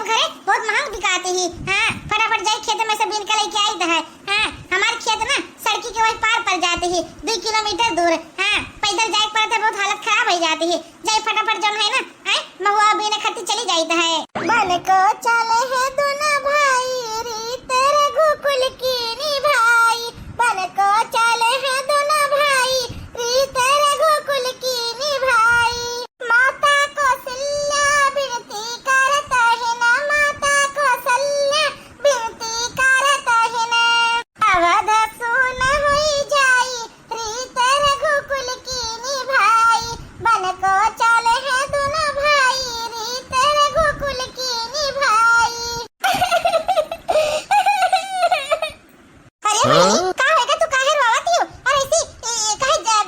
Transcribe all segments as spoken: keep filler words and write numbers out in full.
घरे बहुत महंग बिकात ही। हाँ, फटाफट जाई खेत में से बीन के लेके आइत है। हाँ, हमार खेत ना सड़की के वही पार पड़ जात ही, दुई किलोमीटर दूर। हाँ, पैदल जाए के पड़त है, बहुत हालत खराब हो जात ही। जाई फटाफट जौन है ना, आए, महुआ बीने खातिर चली जाइत है। बन को चले हैं दोनों भाई, रीत रघुकुल की निभाई। बन को चले हैं दोनों भाई, रीत रघुकुल की निभाई। माता कौशल्या विनती करत है ना, माता कौशल्या विनती करत है ना। अवध सुन हुई जाई, रीत रघुकुल की निभाई। बन को चले हैं दोनों भाई, रीत रघुकुल की निभाई। अरे हाँ? बहिनी, का होएगा? तू काहे रोवत हियो? और ऐसी, ए, काहे ज-,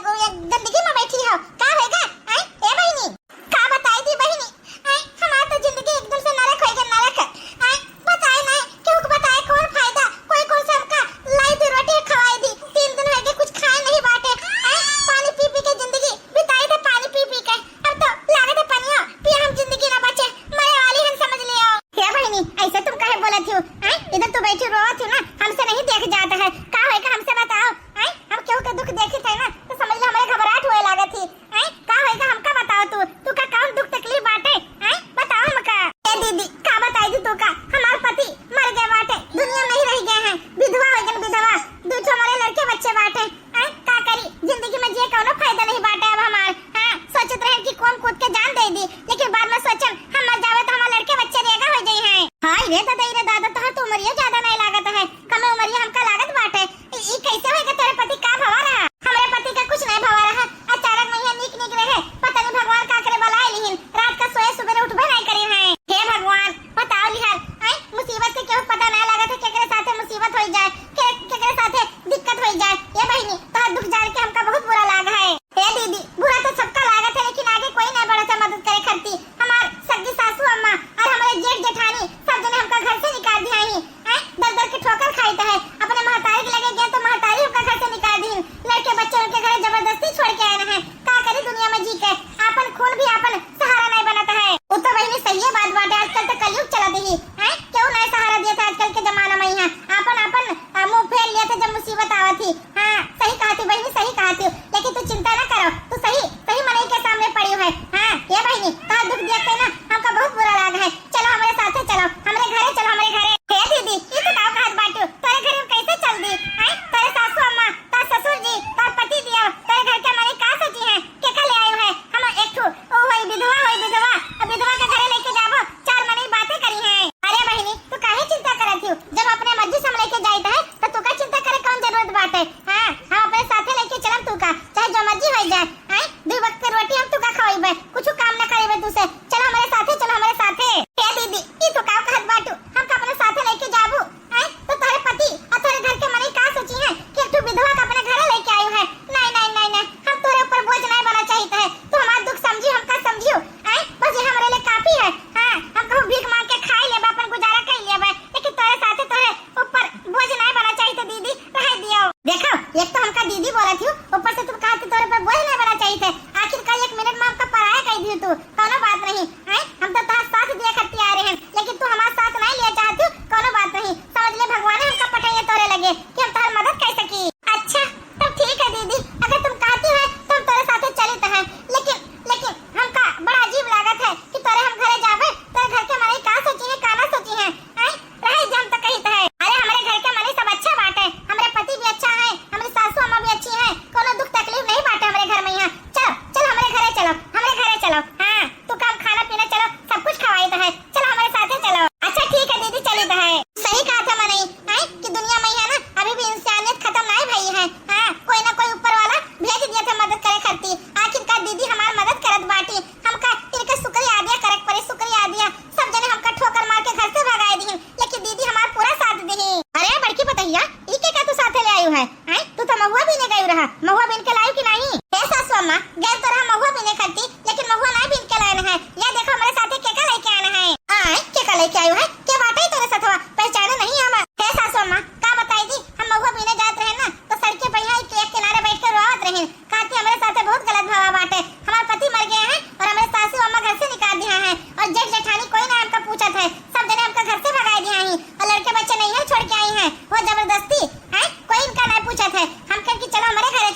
गंदगी में बैठी हो? का होएगा? आय, ए बहिनी, का बताई दी बहिनी? आय, हमार तो जिंदगी एकदम से नरक होएगा, नरक। आय, बताए ना, केहू के बताए कौन फायदा? कोई कौन से हमका लाई दी रोटी खवाई दी? तीन दिन होएगा कुछ खाए नहीं बाटे। आय, पानी पी पी के जिंदगी बिताई थे, पानी पी पी के। अब तो लागत है पनिया पिया हम जिंदगी ना बचे, मरे वाली हम समझ लियो। हे बहिनी, ऐसे तुम काहे बोलत हो? हैं? इधर तो बैठी रोवत हो ना, हमसे नहीं देख जाता है। का होएगा हमसे बताओ? हैं? हम केहू के दुख देखी थे ना, तो समझ लो हमारे घबराहट हुए लागत थी। हैं? का होएगा हमका बताओ तू? तू का कौन दुख तकलीफ बाटे? हैं? बताओ हमका। ए दीदी, का बताई दी तू का? हमार पति मर गए बाटे, दुनिया में ही रह गए हैं, विधवा हो गए, विधवा। दू ठो हमारे लड़के बच्चे बाटे। हैं? का करी? जिंदगी में जिए कौनो फायदा नहीं बाटे अब हमार। हाँ, सोचत रहे कि कूद कूद के जान दे दी, लेकिन बाद में सोचन हम मर जावे तो हमार लड़के बच्चे रेगा हो जाई हैं। हाय रे दादा, रे दादा, तोहर तो उमरियो ज्यादा नहीं लागत है, कमे उमरिया हमका लागत बाटे। ई, ई कैसे होएगा? तोरे पति का भवा रहा? हमरे पति का कुछ नहीं भवा रहा, अचानक में यह नीक नीक रहे, पता नहीं भगवान का करे बलाए लिहिन, रात का सोए सुबह उठबे नहीं करे हैं। हे भगवान, बताओ लिहर, आय, मुसीबत के केहू पता ना लागत है, केकरे साथे मुसीबत होई जाए, के, केकरे साथे दिक्कत होई जाए। ए बहिनी, तोहर दुख जान के हमका बहुत बुरा लाग है। ए दीदी, बुरा तो सबका लागत है, लेकिन आगे कोई ना बढ़त है मदद करे खरती। हमार सगी सासू अम्मा और हमारे जेठ जेठानी सब जने हमका घर से निकाल दिया ही। हैं? दर दर के ठोकर खाइत है। अपने महतारी के लगे गए तो महतारी हमका घर से निकाल दी। लड़के बच्चे उनके घरे जबरदस्ती छोड़ के आए हैं। का करी दुनिया में जी के? आपन खून भी आपन सहारा नहीं बनत है। वो तो बहिनी सही बात बाटे, आजकल तो कलयुग चलत ही, हैं? केहू नहीं सहारा दिया था आजकल के जमाना में यहाँ। आपन, आपन, आ, मुंह फेर लिया था जब मुसीबत आवत ही। हाँ, सही कहत ही बहिनी, सही कहत ही। लेकिन तू चिंता ना करो, तू सही, सही मनई के सामने पड़ी है। हाँ, ए बहिनी, तोहर दुख देख के ना हमका बहुत बुरा लाग है। चलो हमरे साथे चलो, हमरे घरे चलो, हमरे घरे। हे दीदी, ई तू का कहत बाटू? तोरे घरे हम कैसे चल दी? हैं? तोरे सासू अम्मा, तोर ससुर जी, तोर पति दिया, तोरे घर के मनई का सोची हैं? केका ले आयो है? हम एक ठो, ओ होई विधवा, होई विधवा। अब विधवा के घरे लेके जाबो, चार मनई बातें करी हैं। अरे बहिनी, तू काहे चिंता करत हियो? जब अपने मर्जी से हम लेके जाइत है, तो तू का चिंता करे कौन जरूरत बाटे? हाँ, हम अपने साथे लेके चलब तू का, चाहे जो मर्जी होई जाए। हैं? दुई वक्त के रोटी हम तू का खवाइबे, कुछ काम ना करेबे तू से। चलो हमरे साथे, चलो हमरे साथे। हे दीदी, ई तू का कहत बाटू? हमका अपने साथे लेके जाबू? हैं? तो तोहरे पति और तोहरे घर के मनई का सोची हैं कि एक ठो विधवा का अपने घरे लेके आई है? नहीं, नहीं, नहीं, नहीं, हम तोहरे ऊपर बोझ नहीं बना चाहित है। तू हमार दुख समझी, हमका समझियो। हैं? बस ये हमरे लिए काफी है। हाँ, हम कहूँ भीख मांग के खाई लेबे, अपन गुजारा कर लेबे, लेकिन तोहरे साथे तोहरे ऊपर बोझ नहीं बना चाहित दीदी, रह दियो। देखो, एक तो हमका दीदी बोलत हियो, ऊपर से तुम कहत कि तोहरे ऊपर बोझ नहीं बना चाहित। आखिरकार एक मिनट में हमका पराया कह दियो तू, कौनो बात नहीं। हैं? हम तो तोहार साथ दिया खरती आ रहे हैं, लेकिन तू हमार साथ नहीं लिया चाहत हियो, कौनो बात नहीं। समझ ले, भगवान हमका पठाइए तोहरे लगे कि हम तोहार मदद कर सकी। अच्छा, तब ठीक है दीदी, अगर तुम कहती है तो हम तोहरे साथे चलित हैं, लेकिन, लेकिन हमका बड़ा अजीब लागत है कि तोहरे हम घरे जाबे, तोहरे घर के मनई का सोची है, का ना सोची है। हैं? रहे दे, हम तो कहित है। अरे, हमरे घर के मनई सब अच्छा बाटे, हमरे पति भी अच्छा है, हमरी सासू अम्मा भी अच्छी है, कौनो दुख तकलीफ नहीं बाटे हमरे घर में यहाँ। चलो,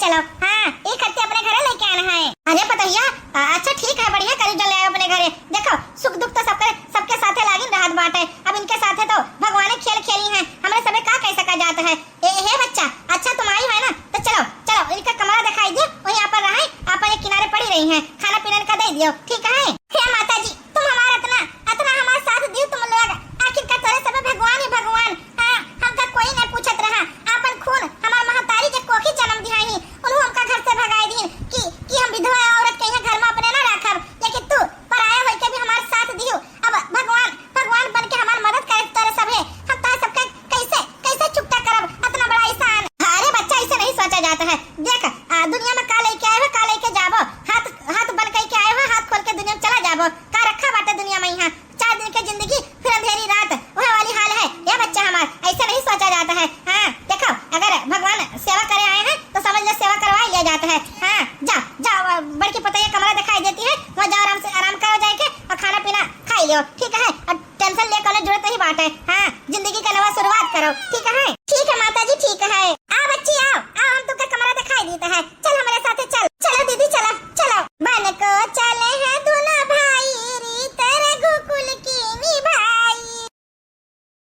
चलो, हाँ, ई खत्ती अपने घरे लइके आना है। अरे पतोहिया, अ-, अच्छा ठीक है, बढ़िया करी जो ले आयो अपने घरे। देखो, सुख दुख तो सबके, सबके साथे लागिन रहत बाटे। अब इनके साथे तो भगवाने खेल खेली हैं, हमरे सबे का कह सका जात है। ए, हे बच्चा, अच्छा तुम आई है ना, तो चलो, चलो, इनका कमरा दिखाई दियो, वहीं आपन रहे, आपन एक किनारे पड़ी रही हैं, खाना पीना इनका दे दियो, ठीक है? हे माता जी, तुम हमार इतना, इतना हमार साथ दियो तुम लोग, आखिर का तोरे सबे भगवान ही भगवान। हाँ, हमका कोई नहीं पूछत रहा, आपन खून हमार महतारी के कोखी जन्म दिया ही, उन्हों हमका घर से भगाए दीन कि, कि हम विधवा औरत के यहाँ घर में अपने ना रखब, लेकिन तू पराया होई के भी हमार साथ दियो। अब भगवान, भगवान बन के हमार मदद करे तोरे सभे, हम तोरे सबके कैसे, कैसे चुकता करब इतना बड़ा एहसान? अरे बच्चा, ऐसे नहीं सोचा जाता है। देख, आ, दुनिया में का लेके आए हो, का लेके जाबो, हाथ, हाथ बन के आए हो, हाथ खोल के दुनिया में चला जाबो। का रखा बाटे दुनिया में यहाँ? चार दिन के जिंदगी, फिर अंधेरी रात, वह वाली हाल है। या बच्चा हमार, ऐसे नहीं सोचा जाता है। हाँ, देखो, अगर भगवान सेवा करे आए हैं, तो समझ लो सेवा करवा ही लिया जाता है। हाँ, जा, जा, वो बड़की पतोहिया कमरा दिखाई देती है, वहाँ जाओ, आराम से, आराम करो जाके, और खाना पीना खाई लियो, ठीक है? और टेंशन ले कोनो जरूरत नहीं बाटे। हाँ, जिंदगी का नवा शुरुआत करो, ठीक है? ठीक है माता जी, ठीक है। आ बच्ची, आओ, आओ, हम तुमका कमरा दिखाई देता है। चल, हमारे साथे चल। चलो दीदी, चलो, चलो। बन को चले हैं दोनों भाई, रीत रघुकुल की निभाई।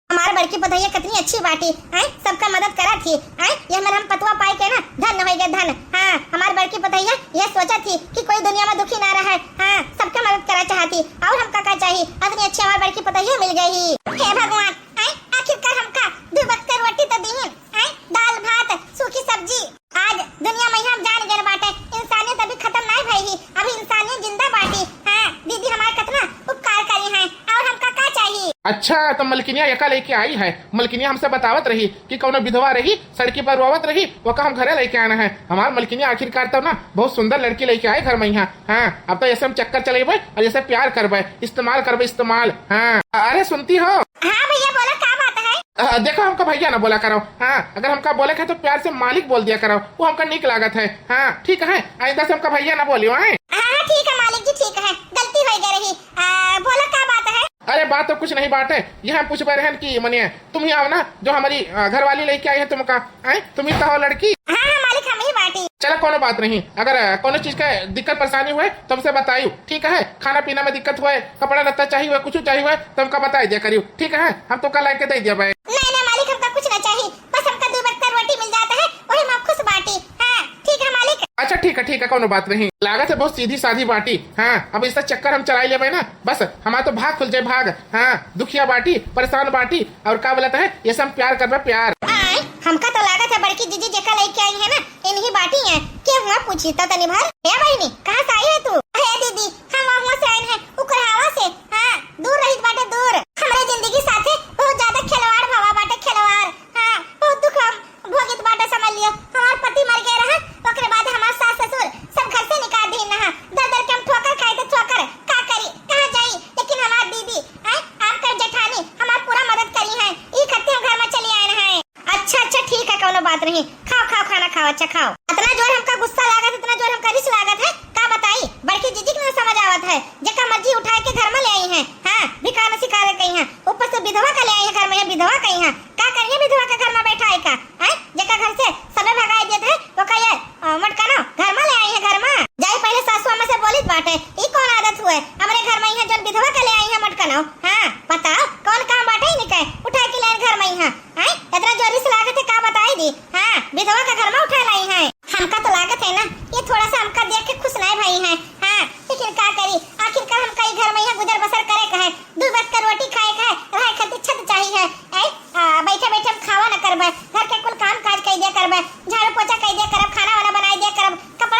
हमार बड़की पतोहिया कितनी अच्छी बाटी, हैं? सबका मदद करा थी, हैं? ये हमार हम पतोहिया पाई के ना धन्य होई गए, धन। हाँ, हमार बड़की पतोहिया ये सोचा थी कि कोई दुनिया में दुखी ना रहे। हाँ, सबका मदद करा चाहती, और हमका का चाहिए? इतनी अच्छी हमार बड़की पतोहिया मिल गई। हे भगवान, हैं? आखिरकार हमका दो वक्त के रोटी तो दीहिन, हैं? दाल भात, सूखी सब्जी। आज दुनिया में हम जान गए बाटे, इंसानियत अभी खत्म नहीं भई ही, अभी इंसानियत जिंदा बाटी। हाँ, दीदी हमार कितना उपकार करी हैं, और हमका का चाहिए? अच्छा, तो मलकिनिया एका लेके आई है। मलकिनिया हमसे बतावत रही कि कौनो विधवा रही, सड़की पर रोवत रही, ओका हम घरे लेके आना है। हमार मलकिनिया आखिरकार तब ना बहुत सुंदर लड़की लेके आए घर में यहाँ। हाँ, अब तो ऐसे हम चक्कर चलेबे और ऐसे प्यार करबे, इस्तेमाल करबे, इस्तेमाल। हाँ, अरे सुनती हो? हाँ भैया, बोलो, का बात है? अ, देखो, हमका भैया ना बोला करो। हाँ, अगर हमका बोले के है तो प्यार से मालिक बोल दिया करो, वो हमका नीक लागत है। हाँ, ठीक है, आइंदा से हमका भैया ना बोलियो, हैं? हाँ, हाँ, ठीक है मालिक जी, ठीक है, गलती हो गई रही। आ, बोलो, का बात है? अरे, बात तो कुछ नहीं बाटे, ये हम पूछबे रहन कि मने तुम ही आओ ना, जो हमारी, अ, घरवाली लेके आई है तुमका, हैं? तुम ही तो हो लड़की। हाँ, हाँ मालिक, हम ही बाटी। चलो, कोनो बात नहीं, अगर, अ, कोनो चीज का दिक्कत परेशानी हुए तो हमसे बताइयो, ठीक है? खाना पीना में दिक्कत हुए, कपड़ा लत्ता चाहिए हुए, कुछ चाहिए हुए तो हमका बताई दिया करियो, ठीक है? हम तो कल आके दे दिया भाई। नहीं, नहीं मालिक, हमका कुछ ना चाहिए, बस हमका दो वक्त का रोटी मिल जाता है, वही में हम खुश बाटी। हाँ, ठीक है मालिक। अच्छा, ठीक है, ठीक है, कोनो बात नहीं। लागत है बहुत सीधी सादी बाटी। हाँ, अब इसका चक्कर हम चलाई लेबे ना, बस हमार तो भाग खुल जाए, भाग। हाँ, दुखिया बाटी, परेशान बाटी, और का बोलत है, ये सब प्यार करबे, प्यार। आय, हमका तो लागत है बड़की जीजी जेका लेके आई है ना, इनही बाटी है। के हुआ पूछी तो तनी भर। ए बहिनी, कहाँ से आई है तू? हे दीदी, हम वहाँ से आइन है, उकरहावा से। हाँ, दूर रहित बाटे दूर। हमरे जिंदगी साथे बहुत ज्यादा खिलवाड़ भवा बाटे, खिलवाड़। हाँ, बहुत दुख हम भोगित बाटे, समझ लियो। हमार पति मर गए रहा, ओकरे बाद हमार सास ससुर सब घर से निकाल दीन रहा। दर दर के हम ठोकर खाई थे, ठोकर। का करी, कहाँ जाई? लेकिन हमार दीदी, हैं, आपकर जेठानी हमार पूरा मदद करी हैं। ई खत्ती हम घर में चली आए हैं। अच्छा, अच्छा, ठीक है, कौनो बात नहीं। खाओ, खाओ, खाना खाओ, अच्छा खाओ। इतना जोर हमका गुस्सा लागत, इतना जोर हमका रिस लागत है, का बताई? बड़की जीजी के ना समझ आवत है, जेका मर्जी उठाए के घर में ले आई हैं। हाँ, भिखार सिखारे कही हैं, ऊपर से विधवा का ले आई हैं घर में, ये विधवा कही हैं। का करिए विधवा के घर में बैठाए का? हैं? जेका घर से सबे भगाई देत है, वो का ये, अ, मटकनो घर में ले आई है, घर में। जाई पहले सासू अम्मा से बोलित बाटे, ई कौन आदत हुए? हमरे घर में यहाँ जौन विधवा के ले आई है मटकनो। हाँ, बताओ, कौन काम बाटे इनके? उठा के ले घर में यहाँ। हैं? इतना जोर से लागत है, का बताई दी? हाँ, विधवा के घर में उठा लाई है। हमका तो लागत है ना, ये थोड़ा सा हमका देख के खुश नहीं भई है। हाँ, लेकिन का करी, आखिरकार हमका ई घर में यहाँ गुजर बसर करे का है, दो वक्त का रोटी खाए का है, रहे खातिर छत चाहिए है। ऐ, आ, बैठे बैठे हम खावा न करबे, घर के कुल काम काज कई दिया करबे, झाड़ू पोछा कई दिया करब, खाना वाना बनाई दिया करब, कब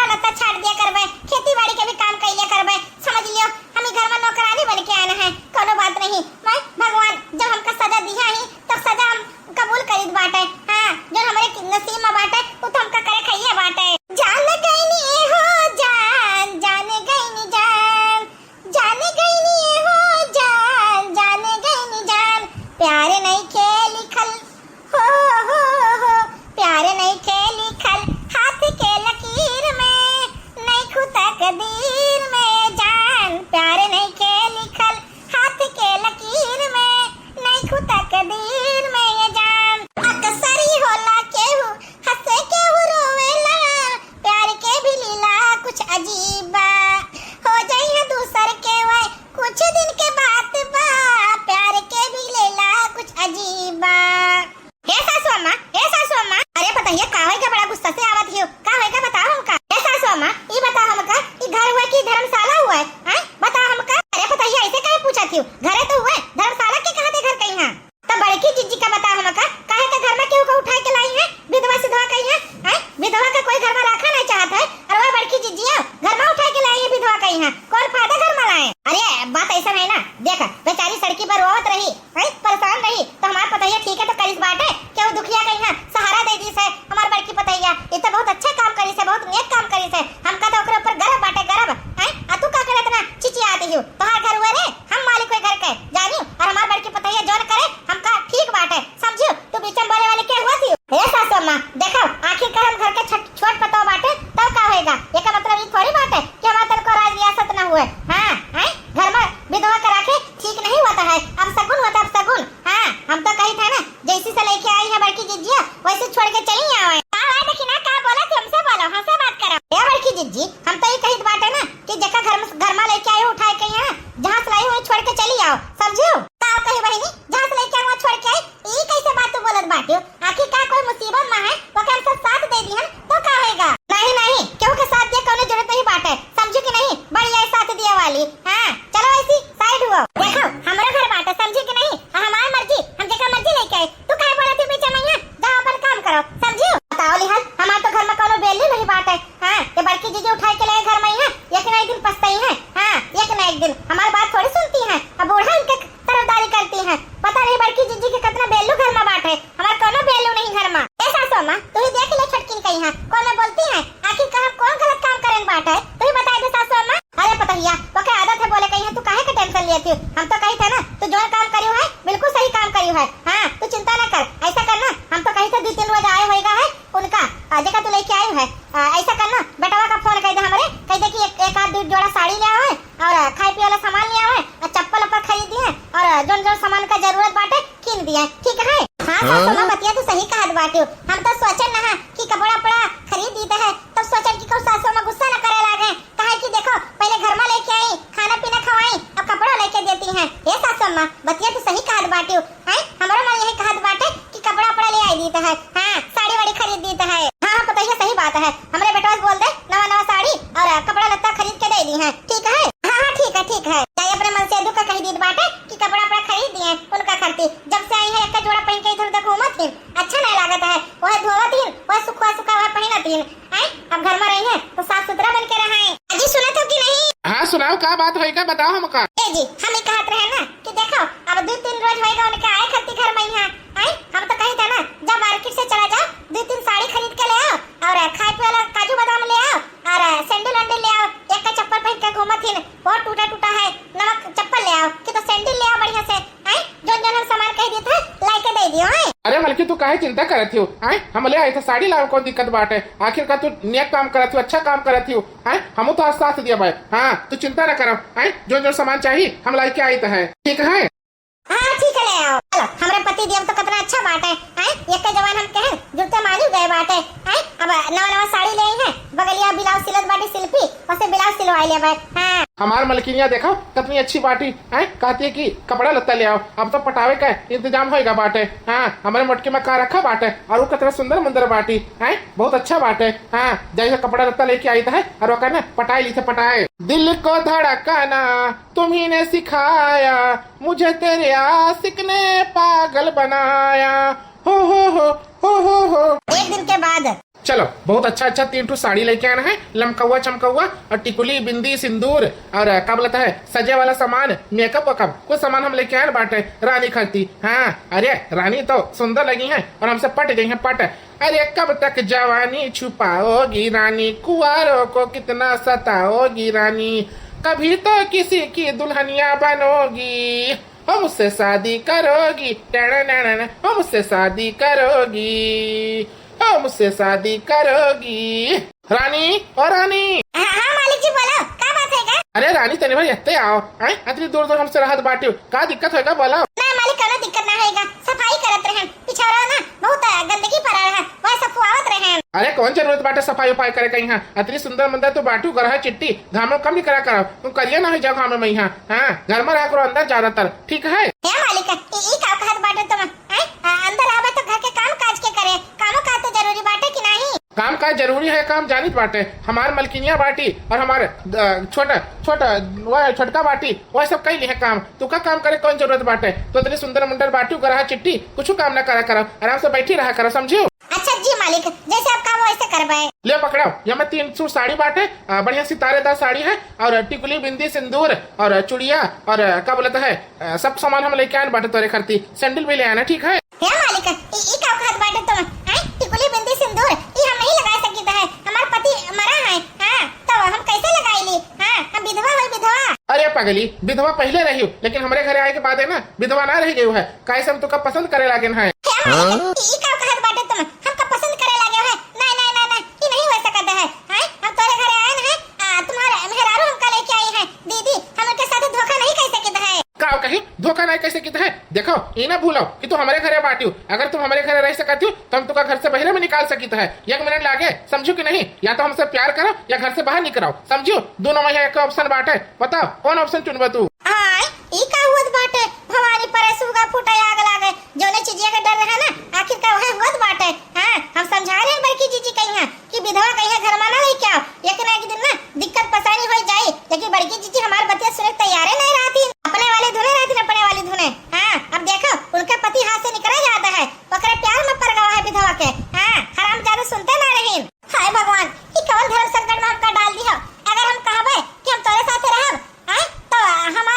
बोलती है, आखिर का हम कौन गलत काम करेन बाटे? तू ही बताइ दे सासू अम्मा। अरे पतोहिया, ओके आदत है बोले कही है, तू काहे के tension लेती हो? हम तो कही थे ना, तू जौन काम करियो है, बिल्कुल सही काम करियो है। हाँ, तू चिंता ना कर, ऐसा करना, हम तो कही थे दो तीन रोज आए होएगा है उनका, आ, जेका तू लेके आई है, आ, ऐसा करना, बेटवा का फोन कह दे हमरे, कह दे कि एक, एक आध दो जोड़ा साड़ी ले आवे और खाए पिए वाला सामान ले आवे और चप्पल उप्पल खरीद दिए और जौन जौन सामान का जरूरत बाटे कीन दिए, ठीक है? हाँ, सासू माँ, बतिया तू सही कहत बाटियो। हम तो सोचन ना कि कपड़ा उपड़ा खरीद दीत है, तब सोचन कि कहूँ सासू माँ गुस्सा न करे लागे, काहे कि देखो पहले घर में लेके आई, खाना पीना खवाई, अब कपड़ा लेके देती हैं। ए सासू माँ, बतिया तू सही कहत बाटियो। हैं? हमरो मन यही कहत बाटे कि कपड़ा उपड़ा ले आई दीत है, हाँ, साड़ी वाड़ी खरीद दीत है। हाँ हाँ पतोहिया, सही बात है, हमरे बेटवा से बोल दे नवा नवा साड़ी और कपड़ा लत्ता खरीद के दे दी है, ठीक है? हाँ हाँ ठीक है, ठीक है। जाई अपने मनसेधु का कही दीत बाटे कि कपड़ा उपड़ा खरीद दिए उनका खातिर। जब से आई है एक जोड़ा पहन के इधर उधर घूमत ही, अच्छा नहीं लागत है, वह धोवत ही, वह सुखवा सुखवा वह पहनत ही। हैं? अब घर में रही है तो साफ सुथरा बन के रहे। अजी सुनत हो कि नहीं? हाँ सुनाओ, का बात होइगा बताओ हमका। ए जी, हम ही कहत रहे ना कि देखो अब दो तीन रोज होइगा उनके आए खरती घर में यहाँ। हैं? हम तो कही था ना, जब market से चला जाओ, दो तीन साड़ी खरीद के ले आओ और खाए पिए वाला काजू बादाम ले आओ और sandal वैंडल ले आओ, एक का चप्पल पहन के घूमत ही, बहुत टूटा टूटा है, नमक चप्पल ले आओ, कि तो sandal ले आओ बढ़िया से। हैं? जौन जौन हम सामान कह दिए थे, लाई के दे दियो, हैं? अरे मलकिन, तू काहे चिंता करत हो? हैं? हम ले आए थे साड़ी लाओ, कौन दिक्कत बाटे? आखिर का तू नेक काम करत हो, अच्छा काम करत हो, हैं? हमू तो साथ दिया भाई। हाँ, तू चिंता ना करब, हैं? जौन जौन सामान चाहिए हम लाई के आई थे, ठीक है? हाँ ठीक है, ले आओ। चलो, हमरे पति देव तो कितना अच्छा बाटे, हैं? एक के जवान हम कहे, जुड़ते मानी गए बाटे, हैं? अब नवा नवा साड़ी ले आई है, बगलिया ब्लाउज सिलत बाटी शिल्पी, उसे ब्लाउज सिलवाई लेबे। हाँ। हमार मलकिनिया देखो कितनी अच्छी बाटी, हैं? कहती है कि कपड़ा लत्ता ले आओ, अब तो पटावे का इंतजाम होएगा बाटे। हाँ, हमारे मटकी में का रखा बाटे और वो कितना सुंदर मुंदर बाटी, हैं? बहुत अच्छा बाटे। हाँ, जैसे कपड़ा लत्ता लेके आई था और वो कहना पटाई ली थे पटाए। दिल को धड़काना तुम्ही ने सिखाया, मुझे तेरे आशिक ने पागल बनाया। हो हो हो हो हो हो। एक दिन के बाद। चलो, बहुत अच्छा अच्छा तीन ठो साड़ी लेके आना है, लमकौआ चमकौआ और टिकुली बिंदी सिंदूर और अ, का बोलता है सजे वाला सामान, मेकअप वेकअप, कुछ सामान हम लेके आए बाटे रानी खाती। हाँ, अरे रानी तो सुंदर लगी है और हमसे पट गई है पट। अरे कब तक जवानी छुपाओगी रानी, कुंवारों को कितना सताओगी रानी, कभी तो किसी की दुल्हनिया बनोगी। हो मुझसे शादी करोगी, टैडा नैना, हो मुझसे शादी करोगी, हो मुझसे शादी करोगी। रानी, ओ रानी। हाँ, हाँ, मालिक जी, बोलो, का बात है का? अरे रानी, तनी भर यत्ते आओ, हैं? अतनी दूर दूर हमसे रहत बाटियो, का दिक्कत होएगा, बोलो। ना मालिक, कोनो दिक्कत ना होएगा, सफाई करत रहन, पिछौरा ना बहुत गंदगी पड़ा रहा, वह सफुआवत रहन। अरे कौन जरूरत बाटे सफाई उफाई करे के यहाँ? अतनी सुंदर मंदर तू बाटू गरहा चिट्टी, घाम में कम निकरा करो, तुम करिया ना हो जाओ घाम में यहाँ। हाँ, घर में रहा करो अंदर ज्यादातर, ठीक है? हे मालिक, ई, ई का कहत बाटे तुम? हैं? आ, अंदर आवे तो घर के काम काज के करे, कामो काज तो जरूरी बाटे कि नहीं? काम काज जरूरी है, काम जानित बाटे, हमार मलकिनिया बाटी और हमार, अ, छोटा, छोटा, वह छोटका बाटी, वह सब कई लिहे काम। तू का काम करे, कौन जरूरत बाटे? तो इतनी सुंदर मुंदर बाटू, गरहा चिट्टी, कुछ काम ना करा करो, आराम से बैठी रहा करो, समझियो? अच्छा जी मालिक, जैसे आप कहो वैसे करबे। ले पकड़ो, ये में तीन सूट साड़ी बाटे, अ, बढ़िया सितारेदार साड़ी है और टिकुली बिंदी सिंदूर और चुड़िया और, अ, का बोलता है, अ, सब सामान हम लेके आए बाटे तोरे खरती, सैंडल भी ले आना, ठीक है? हे मालिक, ई, ई का कहत बाटे तुम? हैं? टिकुली बिंदी सिंदूर, ई हम नहीं लगा सकित है, हमार पति मरा है। हाँ, तो हम कैसे लगाई ली? हाँ, हम विधवा होई, विधवा। अरे पगली, विधवा पहले रही हो, लेकिन हमरे घरे आए के बाद है ना, विधवा ना रह गई है, काहे से हम तुका पसंद करे लागेन है। हे मालिक, ई, ई का कहत बाटे तुम? हमका पसंद करे लागे है? नहीं, नहीं, नहीं, नहीं, ई नहीं हो सकत है। हैं? हम तोरे घरे आए हैं, आ, तुम्हारे मेहरारू हमका लेके आई है। दीदी, हम उनके साथ धोखा नहीं कर सकित है। का कही? धोखा नहीं कर सकित है? देखो, ई ना भूलो कि तू हमारे घरे बाटियो। अगर तुम हमारे घरे रह सकती हो, तो हम तुका घर से बाहर में निकाल सकित है। एक मिनट लागे, समझो कि नहीं? या तो हमसे प्यार करो या घर से बाहर निकलो, समझो? दोनों में एक option बाटे, बताओ कौन option चुनबे तू? आय, ई का हुअत बाटे? भवानी परे सुगा फूटे आग लागे, जौने चीजिया के डर रहे ना, आखिर का वह हुअत बाटे। हाँ, हम समझा रहे हैं बड़की जीजी कही हैं कि विधवा कही है घर में ना लेके आओ, एक ना एक दिन ना दिक्कत परेशानी हो जाई, लेकिन बड़की जीजी हमार बतिया सुने के तैयारे नहीं रहती, अपने वाली धुने रहती, अपने वाली धुने। हाँ, अब देखो उनका पति हाथ से निकला जाता है, ओकरे प्यार में पड़ गवा है विधवा के। हाँ, हरामजादे सुनते ना रहीन। हाय भगवान, ई कौन धर्म संकट में हमका डाल दिया? अगर हम कहबे कि हम तोरे साथे रहब, हैं? तो हम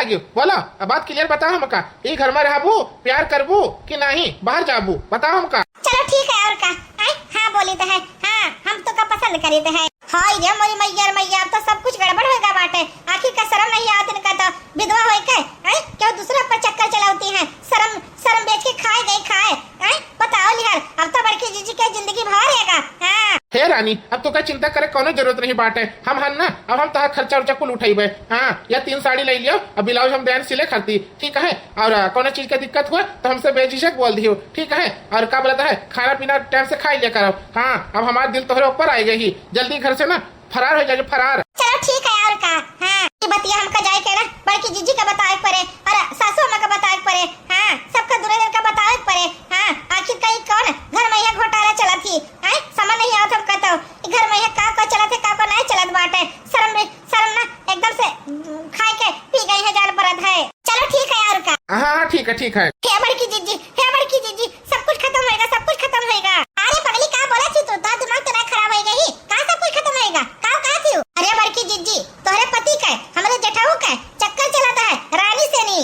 आगे बोला, अब बात clear बताओ हमका, ई घर मा रहबू, प्यार करबू कि नाहीं, बाहर जाबू, बताओ हमका। चलो ठीक है, और का? आय, हाँ बोलित है, हाँ, हम तोका पसंद करित है। हाय रे मोरी मैया रे मैया, अब तो सब कुछ गड़बड़ होइगा बाटे। आखिर का सरम नहीं आवत इनका तो, विधवा होइके, आय, केहू दूसरा पर चक्कर चलावती है, सरम, सरम बेच के खाए गई खाए, आय, बताओ लिहर, अब तो बड़की जीजी के जिंदगी भर रहेगा। हाँ। हे रानी, अब तोका चिंता करे कौनो जरूरत नहीं बाटे, हम हन ना, अब हम तोहार खर्चा उर्चा कुल उठइबे। हाँ, या तीन साड़ी लइ लियो, अब ब्लाउज हम देन सिले खरती, ठीक है? और, आ, कौनो चीज के दिक्कत हुआ तो हमसे बेझिझक बोल दियो, ठीक है? और का बोलत है, खाना पीना time से खाइ लिया करो। हाँ, अब हमार दिल तोहरे ऊपर आइ गई ही, जल्दी घर से ना फरार होइ जाइयो, फरार। चलो ठीक है, और का? हाँ, ई बतिया हमका जाए के ना बड़की जीजी का बतावे के परे, और सासू अम्मा का बतावे के परे। हाँ, सबका दुल्हन का बतावे के परे। हाँ, आखिर का ई कौन घर मा यहाँ घोटाला चलत ही? हैं? समझ नहीं आवत हमका तो, ई घर मा यहाँ का का चलत है, का का नहीं चलत बाटे। सरम रे, सरम ना एकदम से, उम, खाए के पी गई है, जान पड़त है। चलो ठीक है, और का? हाँ, हाँ, ठीक है, ठीक है। हे बड़की जीजी, हे बड़की जीजी, सब कुछ खतम होइगा, सब कुछ खतम होइगा। अरे पगली, का बोलत ही तू? तोहार दिमाग तो ना खराब होइ गई? का सब कुछ खतम होइगा? का कहत ही? अरे बड़की जीजी, तोहरे पति के, हमरे जेठाऊ के चक्कर चलत है रानी से नी।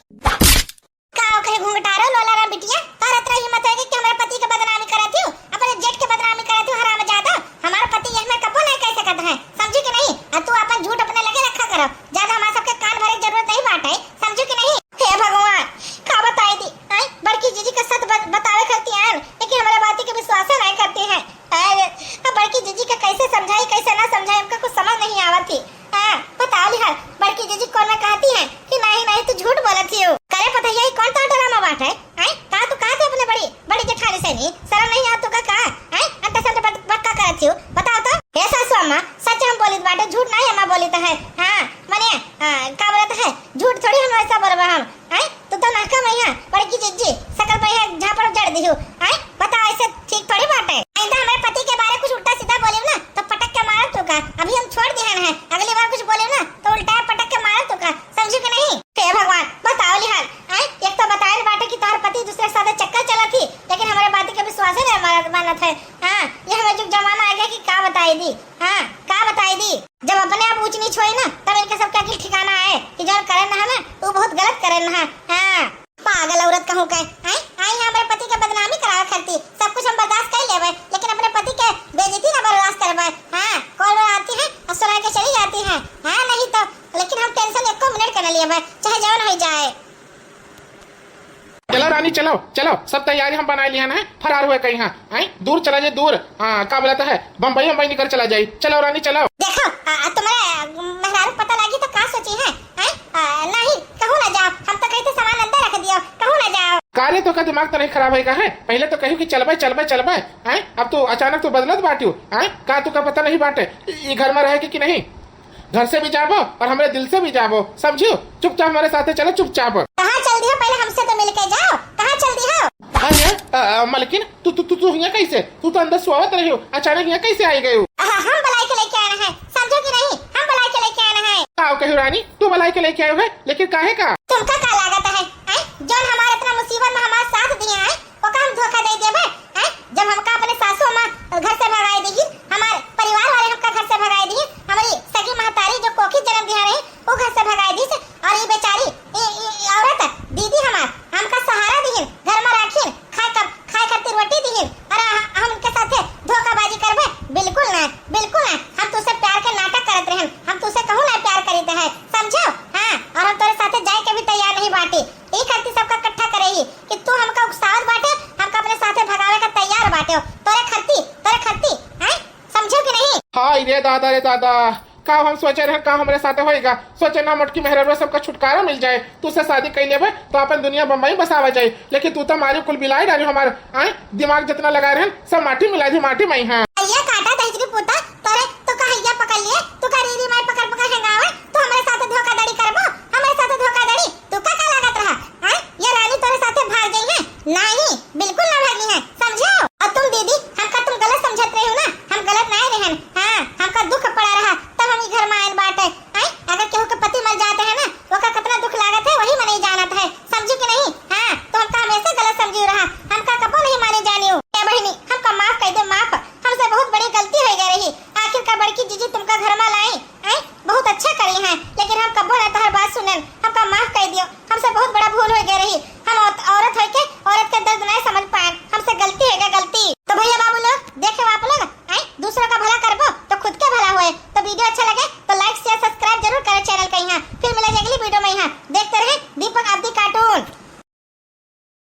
का कहे घुंघटारो लोला राम बिटिया, तोहर इतना हिम्मत होइगी कि हमरे पति के बदनामी करत ही, अपने जेठ के बदनामी करत ही, हरामजादा। हमार पति यह में कबो नहीं कह सकत है, समझी कि नहीं? आ तू अपन झूठ अपने लगे रखा करो, ज्यादा हमार सबके कान भरे के जरूरत नहीं बाटे, समझी कि नहीं? हे भगवान, का बताई दी, हैं? बड़की जीजी के सच बत-, बतावे करती हैं, लेकिन हमरे बाती के विश्वास नहीं करती हैं। अरे, अब बड़की जीजी के कैसे समझाई, कैसे ना समझाई, हमका कुछ समझ नहीं आवत ही। हाँ, बताओ लिहर, बड़की जीजी कौन में कहती हैं कि नहीं, नहीं, तू झूठ बोलत ही हो। करे पतैया, ई कौन तोर ड्रामा बाटे? हैं? का तू कहत ही अपने बड़ी, बड़ी जेठानी से नी? सरम नहीं आवत तोका का? हैं? अंटा संटा बक-, बक्का करत ही हो। बताओ तो। हे सासू अम्मा, सच हम बोलित बाटे, झूठ नहीं अम्मा बोलित है। हाँ, मने, हाँ, का बोलत है? झूठ थोड़ी हम ऐसा बोलबे हम। आय, तू तो नहका मैया, बड़की जिज्जी, सकल मैया झापड़ जड़ दिहु। आय, बताओ, ऐसे ठीक थोड़ी बाटे। आइंदा हमरे पति के बारे कुछ उल्टा सीधा बोलियो ना, तो पटक के मारब तोका। अभी हम छोड़ दिहन है, अगली बार कुछ बोलियो ना, तो उल्टा पटक के मारब तोका, समझी कि नहीं? हे भगवान, बताओ लिहान। आय, एक तो बताइल बाटे कि तोहर पति दूसरे के साथे चक्कर चलत ही, लेकिन हमरे बात के विश्वास ही नहीं मानत, मानत है। हाँ, ये हमें जुग जमाना आ गया कि का बताई दी। हाँ, का बताई दी। जब अपने आप ऊंच नीच होई ना, तब इनके सबके अकिल ठिकाना आए कि जौन करे ना हमें, वो बहुत गलत करे ना। हाँ, पागल औरत कहूँ के, हैं? आई हैं हमरे पति के बदनामी करावे खातिर। सब कुछ हम बर्दाश्त कर लेबे, लेकिन अपने पति के बेइज्जती ना बर्दाश्त करबे। हाँ, कॉल वॉल आती है और सुना के चली जाती है। हाँ, नहीं तो, लेकिन हम tension एको मिनट के ना लेबे, चाहे जौन हो जाए। चलो रानी, चलो, चलो, सब तैयारी हम बनाए लिहन है, फरार हुए कहीं, हाँ, हैं? दूर चला जाए, दूर। हाँ, का बोलत है, बम्बई, बम्बई निकल चला जाए। चलो रानी, चलो। देखो, आ, आ, तुम्हारे, आ, मेहरारू पता लागी तो का सोची है, हैं? आ, नहीं, कहूँ ना जाओ, हम तो कहते सामान अंदर रख दियो, कहूँ ना जाओ। का रे, तोका दिमाग तो नहीं खराब होइगा है? पहले तो कहियो कि चलबे, चलबे, चलबे, हैं? अब तू अचानक तू बदलत बाटियो, हैं? का तोका पता नहीं बाटे, ई, ई घर में रहे के कि नहीं? घर से भी जाबो और हमरे दिल से भी जाबो, समझियो? चुपचाप हमरे साथे चलो, चुपचाप। कहाँ चल दियो? पहले हमसे तो मिल के जाओ, कहाँ चल दियो? हाँ ये, अ, अ, मलकिन, तू, तू, तू, तू हियाँ कैसे? तू तो अंदर सोवत रही हो, अचानक हियाँ कैसे आई गई हो? अ, हम बुलाए के लेके आए हैं, समझो कि नहीं? हम बुलाए के लेके आए हैं। का कहियो रानी, तू बुलाए के लेके आयो है, लेकिन काहे का? तुमका का लागत है, हैं? जौन हमार इतना मुसीबत में हमार साथ दिए हैं, ओका हम धोखा दे देबे, हैं? जब हमका अपने सासू अम्मा घर से भगाए दिहिन, हमार परिवार वाले हमका घर से भगाए दिहिन, हमारी सगी महतारी जो कोखी जन्म दिया रही, वो घर से भगाए दिहिस, और ये बेचारी, ये, ये, ये औरत, दीदी हमार, हमका सहारा दिहिन, घर में राखिन, खाए कब, खाए खातिर रोटी दिहिन, और ह-, हम उनके साथे धोखाबाजी करबे? बिल्कुल ना, बिल्कुल ना। हम तुझसे प्यार के नाटक करत रहन, हम तुझसे कहूँ ना प्यार करीत है, समझो? हाँ, और हम तोरे साथे जाए के भी तैयार नहीं बाटी। ई खातिर सबका इकट्ठा करे ही कि तू हमका उकसावत बाटे, हमका अपने साथे भगावे का तैयार बाटे। तोरे खरती, तोरे खरती, हैं? समझो कि नहीं? हाय रे दादा, रे दादा, का हम सोचे रहे, का हमरे साथे होएगा? सोचे ना मोटकी मेहररुआ सबका छुटकारा मिल जाए, तू से शादी कर लेबे तो अपन दुनिया बम्बई बसावा जाए, लेकिन तू तो मारी कुल बिलाई डाली हमार, आए? दिमाग जितना लगा रहे सब माटी मिला दी, माटी में ही। हाँ। ये काटा दहिजरी पूता, तोरे तो का हैया पकड़ लिए, तू का रीरी माई पकड़ पकड़ हेंगावे, तू हमरे साथे धोखाधड़ी करबो, हमरे साथे धोखाधड़ी? तू का का लागत रहा? हाँ? ये रानी तोरे साथे भाग गई है? नहीं, बिल्कुल ना भागी है, समझो? और तुम दीदी, हमका तुम गलत समझत रही हो ना, हम गलत नहीं रहन। हाँ, हमका दुख पड़ा रहा, तब हम ई घर में आयल बाटे। हाँ? अगर केहू के पति मर जाते हैं ना, ओका कितना दुख लागत है, वही मनई जानत है, समझी कि नहीं? हाँ, तो हमका हमेशा गलत समझी रहा, हमका कबो नहीं मानी जानी हो। ए बहिनी, हमका माफ कर दे, माफ, हमसे बहुत बड़ी गलती हो गई रही। माफ कर दियो, हमसे बहुत बड़ा भूल होइ गए रही। हम औत-, औरत होइके औरत के दर्द नहीं समझ पाए।